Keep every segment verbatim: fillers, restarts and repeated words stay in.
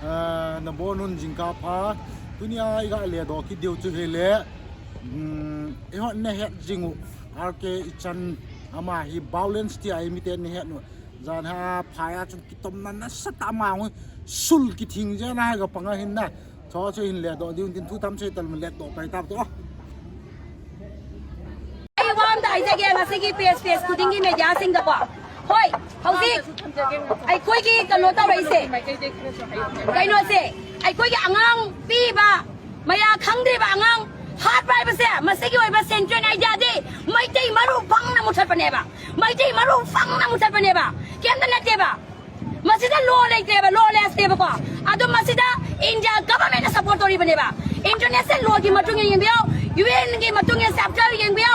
Ah, nabonun jingkah pha. Tunia iga ledoh kit diu chu hile, um, eihon nahet jing u, R K Ichan, ama hi violence tia eimiten nahet u. Jan a phai a chun kitomna nasatah a ama hung sul kithing jeng a ga pang ahin na. Chu chu hin ledoh diu tin thu tam chu hitalun ledoh pai tau te. ꯑꯩ ꯋꯥ ꯑꯝꯇ ꯍꯥꯏꯖꯒꯦ, ꯉꯁꯤꯒꯤ page, page ꯈꯨꯗꯤꯡꯒꯤ ꯃꯦꯗꯤꯌꯥꯁꯤꯡꯗꯀꯣ꯫ ꯍꯣꯏ, ꯍꯧꯖꯤꯛ ꯑꯩꯈꯣꯏꯒꯤ ꯀꯩꯅꯣ ꯇꯧꯔꯛꯏꯁꯦ, ꯀꯩꯅꯣꯁꯦ, ꯑꯩꯈꯣꯏꯒꯤ ꯑꯉꯥꯡ ꯄꯤꯕ, ꯃꯌꯥ ꯈꯪꯗ꯭ꯔꯤꯕ ꯑꯉꯥꯡ ꯍꯥꯠꯄ ꯍꯥꯏꯕꯁꯦ, ꯃꯁꯤꯒꯤ ꯑꯣꯏꯕ ꯁꯦꯟꯇ꯭ꯔꯦꯜ ꯑꯥꯏꯗꯤꯌꯥꯗꯤ ꯃꯩꯇꯩ ꯃꯔꯨ ꯐꯪꯅ ꯃꯨꯊꯠꯄꯅꯦꯕ꯫ ꯃꯩꯇꯩ ꯃꯔꯨ ꯐꯪꯅ ꯃꯨꯊꯠꯄꯅꯦꯕ꯫ ꯀꯩꯝꯇ ꯅꯠꯇꯦꯕ꯫ ꯃꯁꯤꯗ ꯂꯣ ꯂꯩꯇꯦꯕ, ꯂꯣ ꯂꯦꯁꯅꯦꯕꯀꯣ꯫ ꯑꯗꯣ ꯃꯁꯤꯗ ꯏꯟꯗꯤꯌꯥ ꯒꯚꯔꯟꯃꯦꯟꯠꯅ ꯁꯄꯣꯔꯠ ꯇꯧꯔꯤꯕꯅꯦꯕ꯫ ꯏꯟꯇꯔꯅꯦꯁꯅꯦꯜ ꯂꯣꯒꯤ ꯃꯇꯨꯡ ꯏꯟꯅ ꯌꯦꯡꯕꯤꯌꯨ, ꯌꯨ ꯑꯦꯟꯒꯤ ꯃꯇꯨꯡ ꯏꯟꯅ ꯆꯥꯔꯇꯔ ꯌꯦꯡꯕꯤꯌꯨ,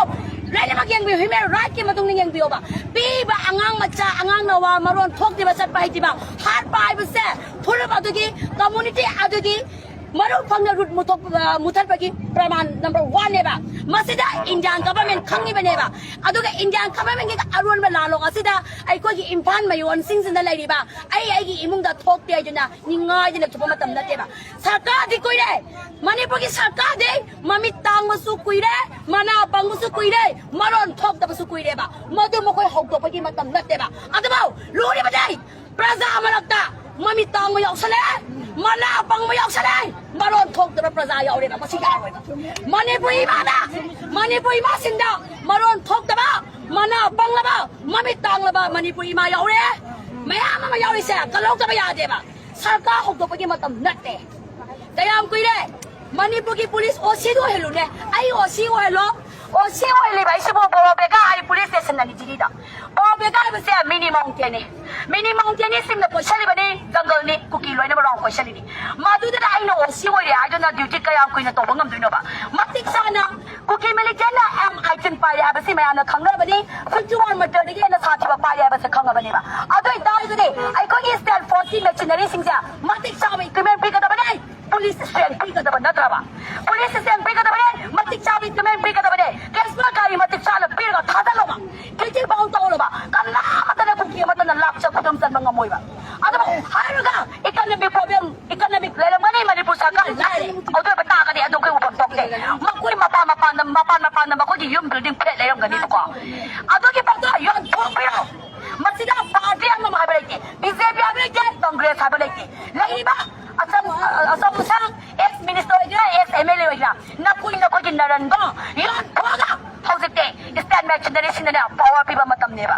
ꯂꯣꯏꯅꯃꯛ ꯌꯦꯡꯕꯤꯌꯨ, ꯍ꯭ꯌꯨꯃꯦꯟ ꯔꯥꯏꯠꯀꯤ ꯃꯇꯨꯡ ꯏꯟꯅ ꯌꯦꯡꯕꯤꯌꯣꯕ꯫ ꯄꯤꯕ ꯑꯉꯥꯡ ꯃꯆꯥ, ꯑꯉꯥꯡ ꯅꯋꯥ ꯃꯔꯣꯟ ꯊꯣꯛꯇ꯭ꯔꯤꯕ, ꯆꯠꯄ ꯍꯩꯇ꯭ꯔꯤꯕ, ꯍꯥꯠꯄ ꯍꯥꯏꯕꯁꯦ ꯐꯨꯔꯨꯞ ꯑꯗꯨꯒꯤ, ꯀꯝꯃꯨꯅꯤꯇꯤ ꯑꯗꯨꯒꯤ ꯃꯔꯨ ꯐꯪꯅ ꯔꯨꯠ ꯃꯨꯊꯣꯛ-, ꯑ, ꯃꯨꯊꯠꯄꯒꯤ ꯄ꯭ꯔꯃꯥꯟ ꯅꯝꯕꯔ ꯋꯥꯟꯅꯦꯕ꯫ ꯃꯁꯤꯗ ꯏꯟꯗꯤꯌꯥꯟ ꯒꯚꯔꯟꯃꯦꯟꯠ ꯈꯪꯉꯤꯕꯅꯦꯕ꯫ ꯑꯗꯨꯒ ꯏꯟꯗꯤꯌꯥꯟ ꯒꯚꯔꯟꯃꯦꯟꯠꯀꯤ ꯑꯔꯣꯟꯕ ꯂꯥꯂꯣꯡ ꯑꯁꯤꯗ ꯑꯩꯈꯣꯏꯒꯤ ꯏꯝꯐꯥꯜ ꯃꯌꯣꯟꯁꯤꯡꯁꯤꯗ ꯂꯩꯔꯤꯕ ꯑꯩ ꯑꯩꯒꯤ ꯏꯃꯨꯡꯗ ꯊꯣꯛꯇꯦ ꯍꯥꯏꯗꯨꯅ ꯅꯤꯡꯉꯥꯏꯗꯅ ꯊꯨꯞꯄ ꯃꯇꯝ ꯅꯠꯇꯦꯕ꯫ ꯁꯔꯀꯥꯔꯗꯤ ꯀꯨꯏꯔꯦ, ꯃꯅꯤꯄꯨꯔꯒꯤ ꯁꯔꯀꯥꯔꯗꯤ ꯃꯃꯤꯠ ꯇꯥꯡꯕꯁꯨ ꯀꯨꯏꯔꯦ, ꯃꯅꯥ ꯄꯪꯕꯁꯨ ꯀꯨꯏꯔꯦ, ꯃꯔꯣꯟ ꯊꯣꯛꯇꯕꯁꯨ ꯀꯨꯏꯔꯦꯕ꯫ ꯃꯗꯨ ꯃꯈꯣꯏ ꯍꯧꯗꯣꯛꯄꯒꯤ ꯃꯇꯝ ꯅꯠꯇꯦꯕ꯫ ꯑꯗꯨꯕꯨ ꯂꯨꯔꯤꯕꯗꯤ ꯄ꯭ꯔꯖꯥ ꯃꯔꯛꯇ ꯃꯃꯤꯠ ꯇꯥꯡꯕ ꯌꯥꯎꯁꯜꯂꯦ, ꯃꯅꯥ ꯄꯪꯕ ꯌꯥꯎꯁꯜꯂꯦ, ꯃꯔꯣꯟ ꯊꯣꯛꯇꯕ ꯄ꯭ꯔꯖꯥ ꯌꯥꯎꯔꯦꯕ꯫ ꯃꯁꯤ ꯌꯥꯔꯣꯏꯕ꯫ ꯃꯅꯤꯄꯨꯔ ꯏꯃꯥꯗ, ꯃꯅꯤꯄꯨꯔ ꯏꯃꯥꯁꯤꯡꯗ ꯃꯔꯣꯟ ꯊꯣꯛꯇꯕ, ꯃꯅꯥ ꯄꯪꯂꯕ, ꯃꯃꯤꯠ ꯇꯥꯡꯂꯕ ꯃꯅꯤꯄꯨꯔ ꯏꯃꯥ ꯌꯥꯎꯔꯦ꯫ ꯃꯌꯥꯝ ꯑꯃ ꯌꯥꯎꯔꯤꯁꯦ ꯀꯜꯍꯧꯗꯕ ꯌꯥꯗꯦꯕ꯫ ꯁꯔꯀꯥꯔ ꯍꯧꯗꯣꯛꯄꯒꯤ ꯃꯇꯝ ꯅꯠꯇꯦ꯫ ꯀꯌꯥꯝ ꯀꯨꯏꯔꯦ? ꯃꯅꯤꯄꯨꯔꯒꯤ ꯄꯨꯂꯤꯁ ꯑꯣ ꯁꯤꯗ ꯑꯣꯏꯍꯜꯂꯨꯅꯦ꯫ ꯑꯩ ꯑꯣ ꯁꯤ ꯑꯣꯏꯍꯜꯂꯣ꯫ ꯑꯣ ꯁꯤ ꯑꯣꯏꯍꯜꯂꯤꯕ ꯑꯩꯁꯤꯕꯨ ꯕꯣꯔꯣꯕꯦꯒꯥ ꯍꯥꯏ ꯄꯨꯂꯤꯁ ꯁ꯭ꯇꯦꯁꯟꯅꯅꯤ ꯗꯤꯜꯂꯤꯗ꯫ ꯕꯣꯔꯣꯕꯦꯒꯥ ꯍꯥꯏꯕꯁꯦ ꯃꯤꯅꯤ ꯃꯥꯎꯟꯇꯦꯟꯅꯤ꯫ ꯃꯤꯅꯤ ꯃꯥꯎꯟꯇꯦꯟꯅꯤꯁꯤꯡꯅ ꯀꯣꯏꯁꯜꯂꯤꯕꯅꯤ, ꯖꯪꯒꯜꯅꯤ, ꯀꯨꯀꯤ ꯂꯣꯏꯅꯃꯛ ꯔꯥꯎꯟ ꯀꯣꯏꯁꯜꯂꯤꯅꯤ꯫ ꯃꯗꯨꯗ ꯑꯩꯅ ꯑꯣ ꯁꯤ ꯑꯣꯏꯔꯦ ꯍꯥꯏꯗꯨꯅ ꯗ꯭ꯌꯨꯇꯤ ꯀꯌꯥꯝ ꯀꯨꯏꯅ ꯇꯧꯕ ꯉꯝꯗꯣꯏꯅꯣꯕ? ꯃꯇꯤꯛ ꯆꯥꯅ ꯀꯨꯀꯤ ꯃꯤꯂꯤꯇꯦꯟꯅ ꯑꯦꯝ ꯑꯥꯏꯇꯤꯟ ꯄꯥꯏꯔꯦ ꯍꯥꯏꯕꯁꯤ ꯃꯌꯥꯝꯅ ꯈꯪꯅꯔꯕꯅꯤ꯫ ꯐꯤꯐꯇꯤ ꯋꯥꯟ ꯃꯔꯗꯔꯗꯒꯤ ꯍꯦꯟꯅ ꯁꯥꯊꯤꯕ ꯄꯥꯏꯔꯦ ꯍꯥꯏꯕꯁꯦ ꯈꯪꯉꯕꯅꯦꯕ꯫ ꯑꯗꯨ ꯑꯣꯏꯇꯥꯔꯒꯗꯤ ꯑꯩꯈꯣꯏꯒꯤ ꯁ꯭ꯇꯦꯠ ꯐꯣꯔꯁꯀꯤ ꯃꯦꯆꯤꯅꯔꯤꯁꯤꯡꯁꯦ ꯃꯇꯤꯛ ꯆꯥꯕ ꯏꯀ꯭ꯋꯤꯞꯃꯦꯟ ꯄꯤꯒꯗꯕꯅꯤ꯫ ꯄꯨꯂꯤꯁ ꯁ꯭ꯇꯔꯦꯡ ꯄꯤꯒꯗꯕ ꯅꯠꯇ꯭ꯔꯕ? ꯄꯨꯂꯤꯁ ꯁ꯭ꯇꯔꯦꯡ ꯄꯤꯒꯗꯕꯅꯤ, ꯃꯇꯤꯛ ꯆꯥꯕ ꯏꯀ꯭ꯋꯤꯞꯃꯦꯟ ꯄꯤꯒꯗꯕꯅꯤ꯫ ꯀꯦꯁꯅ ꯒꯥꯔꯤ ꯃꯇꯤꯛ ꯆꯥꯅ ꯄꯤꯔꯒ ꯊꯥꯖꯜꯂꯣꯕ꯫ ꯈꯦꯇꯤ ꯄꯥꯎ ꯇꯧꯔꯕ, ꯀꯅꯥ ꯑꯃꯠꯇꯅ ꯀꯨꯀꯤ ꯑꯃꯠꯇꯅ ꯂꯥꯛꯆ ꯈꯨꯗꯨꯝ ꯆꯟꯕ ꯉꯝꯃꯣꯏꯕ꯫ ꯑꯗꯨꯕꯨ ꯍꯥꯏꯔꯒ ꯏꯀꯣꯅꯣꯃꯤꯛ ꯄ꯭ꯔꯣꯕ꯭ꯂꯦꯝ, ꯏꯀꯣꯅꯣꯃꯤꯛ ꯂꯩꯔꯝꯒꯅꯤ ꯃꯅꯤꯄꯨꯔ ꯁꯔꯀꯥꯔ ꯂꯥꯏꯔꯦ꯫ ꯑꯗꯨ ꯑꯣꯏꯕ ꯇꯥꯔꯒꯗꯤ ꯑꯗꯨ ꯑꯩꯈꯣꯏ ꯎꯐꯝ ꯊꯣꯛꯇꯦ꯫ ꯃꯈꯣꯏ ꯃꯄꯥꯟ ꯃꯄꯥꯟꯗ, ꯃꯄꯥꯟ ꯃꯄꯥꯟꯗ ꯃꯈꯣꯏꯒꯤ ꯌꯨꯝ ꯕꯤꯜꯗꯤꯡ ꯐ꯭ꯂꯦꯠ ꯂꯩꯔꯝꯒꯅꯤꯕꯀꯣ꯫ ꯑꯗꯨꯒꯤ ꯄꯣꯠꯇꯣ ꯌꯣꯟꯊꯣꯛꯄꯤꯔꯣ꯫ ꯃꯁꯤꯗ ꯄꯥꯔꯇꯤ ꯑꯃ ꯍꯥꯏꯕ ꯂꯩꯇꯦ, ꯕꯤ ꯖꯦ ꯄꯤ ꯍꯥꯏꯕ ꯂꯩꯇꯦ, ꯀꯪꯒ꯭ꯔꯦꯁ ꯍꯥꯏꯕ ꯂꯩꯇꯦ꯫ ꯂꯩꯔꯤꯕ ꯑꯆꯧ-, ꯑꯆꯧ ꯑꯁꯥꯡ, ꯑꯦꯛꯁ ꯃꯤꯅꯤꯁꯇꯔ ꯑꯣꯏꯒꯦꯔꯥ, ꯑꯦꯛꯁ ꯑꯦꯝ ꯑꯦꯜ ꯑꯦ ꯑꯣꯏꯒꯦꯔꯥ, ꯅꯈꯣꯏ ꯅꯈꯣꯏꯒꯤ ꯅꯔꯟꯗꯣ ꯌꯣꯟꯊꯣꯛꯑꯒ ꯍꯧꯖꯤꯛꯇꯤ ꯁ꯭ꯇꯦꯠ ꯃꯦꯆꯤꯅꯔꯤꯁꯤꯡꯗꯅꯦ ꯄꯥꯋꯔ ꯄꯤꯕ ꯃꯇꯝꯅꯦꯕ꯫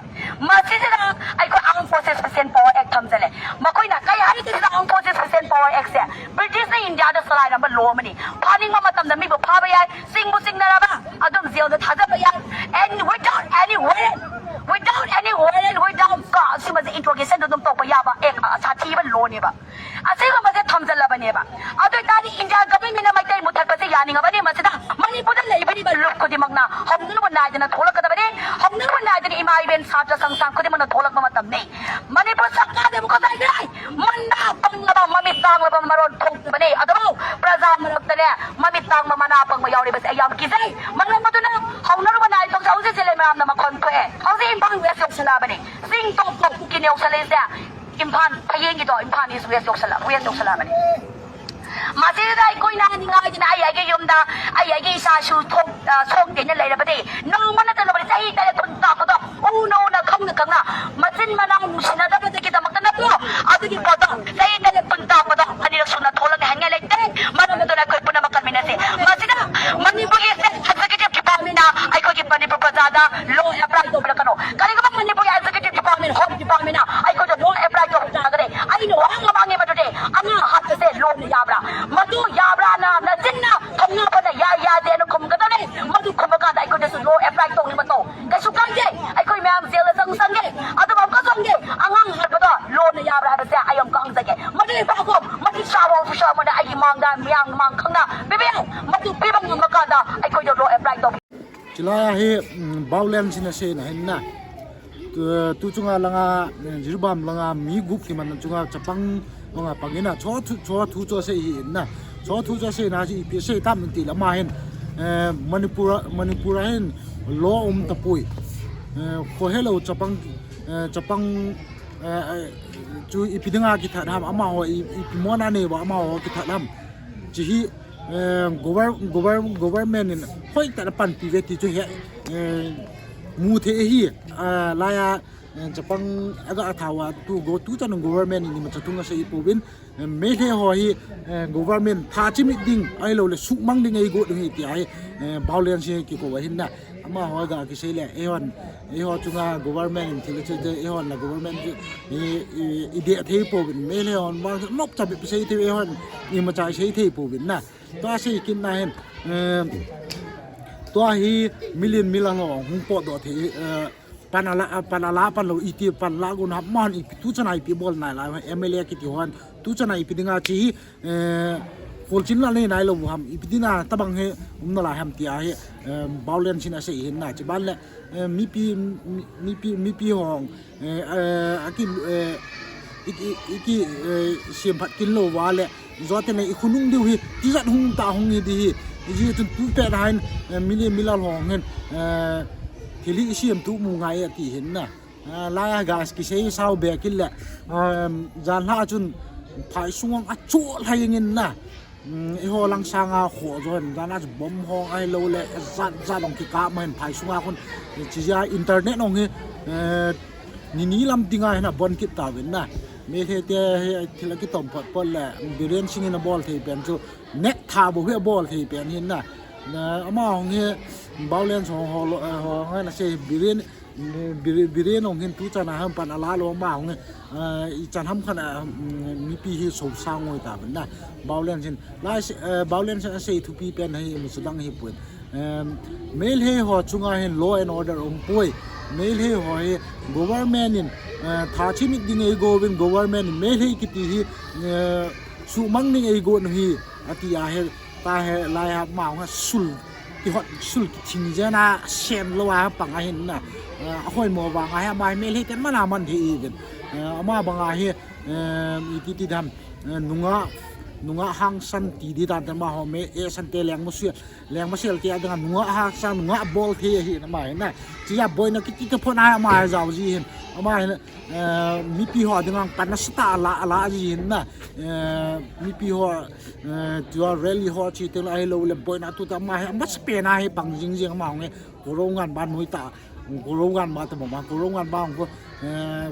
ꯃꯁꯤꯁꯤꯗ ꯑꯩꯈꯣꯏ Armed Forces Special Power Act ꯊꯝꯖꯜꯂꯦ꯫ ꯃꯈꯣꯏꯅ ꯀꯩ ꯍꯥꯏꯔꯤꯒꯦ ꯁꯤꯗ Armed Forces Special Power Act ꯁꯦ? ꯕ꯭ꯔꯤꯇꯤꯁꯅ ꯏꯟꯗꯤꯌꯥꯗ ꯆꯂꯥꯏꯔꯝꯕ ꯂꯣ ꯑꯃꯅꯤ꯫ ꯐꯥꯅꯤꯡꯕ ꯃꯇꯝꯗ ꯃꯤꯕꯨ ꯐꯥꯕ ꯌꯥꯏ, ꯆꯤꯡꯕꯨ ꯆꯤꯡꯅꯔꯕ ꯑꯗꯨꯝ ꯖꯦꯜꯗ ꯊꯥꯖꯕ ꯌꯥꯏ꯫ And without any warrant, without any warrant, without cause, ꯁꯤꯃꯁꯦ ꯏꯟꯇ꯭ꯔꯣꯒꯦꯁꯟꯗ ꯑꯗꯨꯝ ꯇꯧꯕ ꯌꯥꯕ ꯑꯦꯛ, ꯑ, ꯁꯥꯊꯤꯕ ꯂꯣꯅꯦꯕ꯫ ꯑꯁꯤꯒꯨꯝꯕꯁꯦ ꯊꯝꯖꯜꯂꯕꯅꯦꯕ꯫ ꯑꯗꯨ ꯑꯣꯏꯇꯥꯔꯗꯤ ꯏꯟꯗꯤꯌꯥ ꯒꯚꯔꯟꯃꯦꯟꯠꯅ ꯃꯩꯇꯩ ꯃꯨꯊꯠꯄꯁꯦ ꯌꯥꯅꯤꯡꯉꯕꯅꯤ꯫ ꯃꯁꯤꯗ ꯃꯅꯤꯄꯨꯔꯗ ꯂꯩꯕꯤꯔꯤꯕ ꯂꯨꯞ ꯈꯨꯗꯤꯡꯃꯛꯅ ꯍꯧꯅꯔꯨꯕ ꯅꯥꯏꯗꯅ ꯊꯣꯛꯂꯛꯀꯗꯕꯅꯤ꯫ ꯍꯧꯅꯔꯨꯕ ꯅꯥꯏꯗꯅ ꯏꯃꯥ ꯏꯕꯦꯟ ꯁꯥꯇ꯭ꯔ ꯁꯪꯁꯊꯥꯟ ꯈꯨꯗꯤꯡꯃꯛꯅ ꯊꯣꯛꯂꯛꯄ ꯃꯇꯝꯅꯤ꯫ ꯃꯅꯤꯄꯨꯔ ꯁꯔꯀꯥꯔꯗꯕꯨ ꯀꯗꯥꯏꯗ ꯂꯩ? ꯃꯅꯥ ꯄꯪꯂꯕ, ꯃꯃꯤꯠ ꯇꯥꯡꯂꯕ, ꯃꯔꯣꯟ ꯊꯣꯛꯇꯕꯅꯤ꯫ ꯑꯗꯨꯕꯨ ꯄ꯭ꯔꯖꯥ ꯃꯔꯛꯇꯅꯦ ꯃꯃꯤꯠ ꯇꯥꯡꯕ, ꯃꯅꯥ ꯄꯪꯕ ꯌꯥꯎꯔꯤꯕꯁꯦ ꯑꯩ ꯌꯥꯝ ꯀꯤꯖꯩ꯫ ꯃꯔꯝ ꯑꯗꯨꯅ ꯍꯧꯅꯔꯨꯕ ꯅꯥꯏꯗꯦ ꯇꯧꯁꯦ꯫ ꯍꯧꯖꯤꯛ ꯖꯤꯂꯦ ꯃꯌꯥꯝꯅ ꯃꯈꯣꯟ ꯊꯣꯛꯑꯦ꯫ ꯍꯧꯖꯤꯛ ꯏꯝꯐꯥꯜ ꯋꯦꯁ ꯌꯧꯁꯜꯂꯛꯑꯕꯅꯤ꯫ ꯆꯤꯡ ꯇꯣꯞ ꯇꯣꯞ ꯀꯨꯀꯤꯅ ꯌꯧꯁꯜꯂꯛꯏꯁꯦ꯫ ꯏꯝꯐꯥꯜ ꯐꯌꯦꯡꯒꯤꯗꯣ, ꯏꯝꯐꯥꯜ ꯏꯁ ꯋꯦꯁ ꯌꯧꯁꯜꯂꯛ-, ꯋꯦꯁ ꯌꯧꯁꯜꯂꯛꯑꯕꯅꯤ꯫ ꯃꯁꯤꯗ ꯑꯩꯈꯣꯏꯅ ꯍꯥꯏꯅꯤꯡꯉꯥꯏꯗꯅ ꯑꯩ ꯑꯩꯒꯤ ꯌꯨꯝꯗ, ꯑꯩ ꯑꯩꯒꯤ ꯏꯆꯥꯁꯨ ꯊꯣꯛ-, ꯑ, ꯁꯣꯛꯇꯦꯅ ꯂꯩꯔꯕꯗꯤ, ꯅꯣꯡꯃ ꯅꯠꯇ꯭ꯔ ꯅꯣꯡꯃꯗꯤ ꯆꯍꯤ ꯇꯔꯦꯠ ꯀꯨꯟ ꯇꯥꯛꯄꯗꯣ, ꯎꯅ ꯎꯅ ꯈꯪꯅ ꯈꯪꯅ, ꯃꯆꯤꯟ ꯃꯅꯥꯎ ꯅꯨꯡꯁꯤꯅꯗꯕꯗꯒꯤꯗꯃꯛꯇ ꯅꯠꯇ꯭ꯔꯣ? ꯑꯗꯨꯒꯤ ꯄꯣꯠꯇꯣ, ꯆꯍꯤ ꯇꯔꯦꯠ ꯀꯨꯟ ꯇꯥꯛꯄꯗꯣ ꯑꯅꯤꯔꯛ ꯁꯨꯅ ꯊꯣꯛꯂꯛꯅꯤ ꯍꯥꯏꯅꯤꯡꯉꯥꯏ ꯂꯩꯇꯦ꯫ ꯃꯔꯝ ꯑꯗꯨꯅ ꯑꯩꯈꯣꯏ ꯄꯨꯝꯅꯃꯛ ꯀꯟꯃꯤꯟꯅꯁꯤ꯫ ꯃꯁꯤꯗ ꯃꯅꯤꯄꯨꯔꯒꯤ State Executive Department ꯅ ꯑꯩꯈꯣꯏꯒꯤ ꯃꯅꯤꯄꯨꯔ ꯄ꯭ꯔꯖꯥꯗ law apply ꯇꯧꯕꯤꯔꯛꯀꯅꯨ꯫ ꯀꯔꯤꯒꯨꯝꯕ ꯃꯅꯤꯄꯨꯔꯒꯤ Executive Department, Home Department ꯅ ꯑꯩꯈꯣꯏꯗ law apply ꯇꯧꯕ ꯇꯥꯔꯒꯗꯤ, ꯑꯩꯅ ꯋꯥꯍꯪ ꯑꯃ ꯍꯪꯉꯦ, ꯃꯗꯨꯗꯤ ꯑꯉꯥꯡ ꯍꯥꯠꯄꯁꯦ law ꯅ ꯌꯥꯕ꯭ꯔꯥ? ꯃꯗꯨ ꯌꯥꯕ꯭ꯔꯥꯅ ꯅꯆꯤꯟꯅ ꯊꯣꯡꯅ ꯐꯅ ꯌꯥꯏ ꯌꯥꯗꯦꯅ ꯈꯨꯝꯒꯗꯕꯅꯤ꯫ ꯃꯗꯨ ꯈꯨꯝꯕ ꯀꯥꯟꯗ ꯑꯩꯈꯣꯏꯗꯁꯨ law apply ꯇꯧꯅꯤꯡꯕ ꯇꯧ꯫ ꯀꯩꯁꯨ ꯀꯥꯏꯗꯦ, ꯑꯩꯈꯣꯏ ꯃꯌꯥꯝ ꯖꯦꯜꯗ ꯆꯪ ꯆꯪꯒꯦ꯫ ꯑꯗꯨꯕꯨ ꯑꯃꯨꯛꯀꯁꯨ ꯍꯪꯒꯦ, ꯑꯉꯥꯡ ꯍꯥꯠꯄꯗꯣ law ꯅ ꯌꯥꯕ꯭ꯔꯥ ꯍꯥꯏꯕꯁꯦ ꯑꯩ ꯑꯃꯨꯛꯀ ꯍꯪꯖꯒꯦ꯫ ꯃꯗꯨ ꯏꯄꯥꯕꯨ ꯃꯇꯤꯛ ꯆꯥꯕ officer ꯑꯃꯅ ꯑꯩꯒꯤ ꯃꯥꯡꯗ, ꯃꯤꯌꯥꯝ ꯃꯥꯡ ꯈꯪꯅ ꯄꯤꯕꯤꯌꯨ꯫ ꯃꯗꯨ ꯄꯤꯕ ꯉꯝꯕ ꯀꯥꯟꯗ ꯑꯩꯈꯣꯏꯗ law apply ꯇꯧꯕꯤꯌꯨ꯫ Chulai hi, um, violence na se na hin na. Tu, tu chunga langa, eh, Jiribam langa mi gup kiman chunga chapang manga pangina. Cho thu, cho thu cho se hi na. Cho thu cho se na ji ipi se tam ti lama hin. Eh, Manipur, Manipur hin law um tapui. Eh, khohelo chapang, eh, chapang chu ipi dinga kithat ham, amaho ipi mona nei uva amaho kithat ham. Chi hi government in hoitah a panpi ve ti chu hi mu thei hi. Laiya chapang aga tha uva tu go tu chan government in imacha thung asei pouvin, Meitei ho hi government tha chimit ding ahilouleh suhmang ding eigot u hi tia hi Baolen si kikou ahin na. Amaho ga kisei le eihon, eiho chunga government in thil ache te, eihon la government ideh thei pouvin, Meitei hon vang nopcha bep sei thei, eihon imacha sei thei pouvin na. Tua sei kit na hin, tua hi million million ho hung potdoh thei, pan ala pan lou iti pan la gon ham, man ipi tu chana ipi bol nai la, M L A kiti hon tu chana ipi dinga chi hi kholchil la nei nai lou ham, ipi dinga tabang hi umna lai ham tia hi Baolen sin asei hin na. Chi ban le mipi mipi mipi hong aki iki siam phat kin lou uva le, jote le ikhonung diu hi tijat hung ta hung hi di hi. Iji chun tu pet hin million million hong hin thil hi isiam tu mu ngai ati hin na. Laiya ga kisei sao be kit le, janhi chun phai sung hong achol hai ngin na. Eiho lang sanga kho jo hin, janhi chu bomb hong ahilouleh jat jat hong kikap ma hin phai sunga khun. Chi jeh a internet hong hi nini lam dinga hin abon kit tauvin na. Meitei te hi thil akitom phot phot le, Biren Singh in abol thei pen chu net tha bou hi abol thei pen hin na. Ama hong hi Baolen hong ho hong na sei Biren Biren hong hin tu chana ham pan ala lou ama hong ichan ham khan mipi hi sosa ngoi tauvin na. Baolen sin lai Baolen sin asei thupi pen hi musu dang hi pui. Meitei ho chunga hin law and order um pui. Meitei ho hi government in tha chimit ding eigo uvin, government in Meitei kiti hi suhmang ding eigot u hi ati ahi. Tahi laiya ama hong sul kihot sul kithing jeng a sem lou a pang ahin na. Ahoimo vang ahi ama hi Meitei ten mana man thei uvin. Ama banga hi iti ti dam, nungah nungah hangsan ti di dan te amaho Meitei san te lengmasel, lengmasel te adinga nungah hangsan nungah bol thei ahi ama hi na. Chi a boina kiti te phot a ama hi jao ji hin. Ama hi mipi ho dinga pan nasatah ala ala ji hin na. Mipi ho tua rally ho chi te ahilouleh boina tu ta ama hi amasapen a hi pang jing jing ama hong hi. Koro ngan ban noi ta, koro ngan ba ta bang ba, koro ngan ba hong ko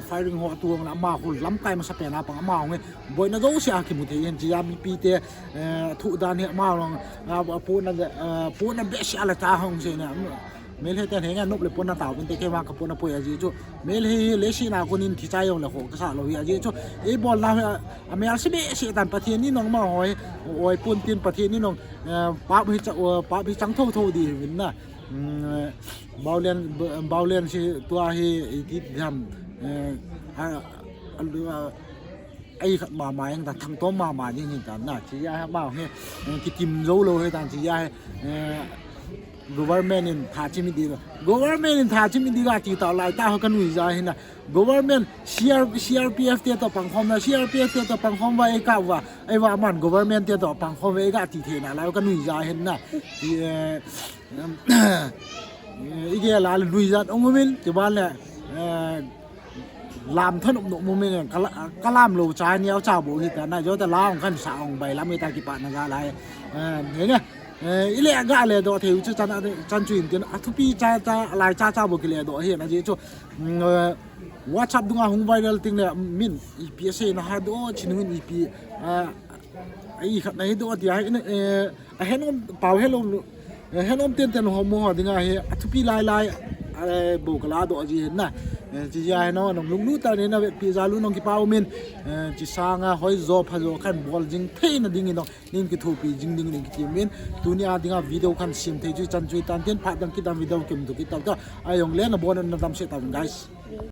firing ho tu hong ama khu lamkai masapen a pang ama hong hi. Boina jouse a kimu thei hin chi a mipi te thu dan hi ama hong pona pona behseh ala ta hong sei na. Meitei te henge nop le pona tauvin te kei vang ka pona poi aji chu. Meitei hi leiset a konin thi chai jong le kho kasa lou hi aji chu. Eibolna hi amel se behseh tan Pathen in hong ma hoi, oi pon tin Pathen in hong pap hi chang tho tho di uvin na. Baolen, Baolen si tua hi iti dam, a, a, a, ei khat mama jeng ta, thangtom mama jeng hin ta na, chi a hi ama hi kitim jou lou hi ta, chi a hi government in tha chimit di, government in tha chimit di ga ti ta lai ta ho ka nui ja hi na. Government C R, C R P F te to pangkhom na, C R P F te to pangkhom va ei ka va, ei va man government te to pangkhom va ei ga ti thei na lai ka nui ja hi na. Igel a le lui jat ong umin, ti ban le lam thanop nom umin, kalam lou cha niau cha bou hi ta na, jo ta la ong khan sa ong bai lam hi ta kipana ja lai. Henge, ile ga le doh thei u chu chan, chan chu in tin, athupi cha cha, alai cha cha bou kile doh hi na ji chu. WhatsApp dunga hung viral ting le min ipi asei na ha doh, chin min ipi, a, ei khat na hi doh ti a hi na, a henom pau helou, henom ten ten ho mo ho dinga hi athupi lai lai bou kala doh ji hin na. Chi ja hi na nong lunglut tah in na vepi ja lu nong kipau min, chi sanga hoi jo pha jo khan bol jing thei na ding in nong nin kithopi jing ding in kiti min. Tuni a dinga video khan sim thei chu chan chu tan tin, phat dang kit dang video kim tu kit tau ta. Ajong le na bon na dam se ta guys.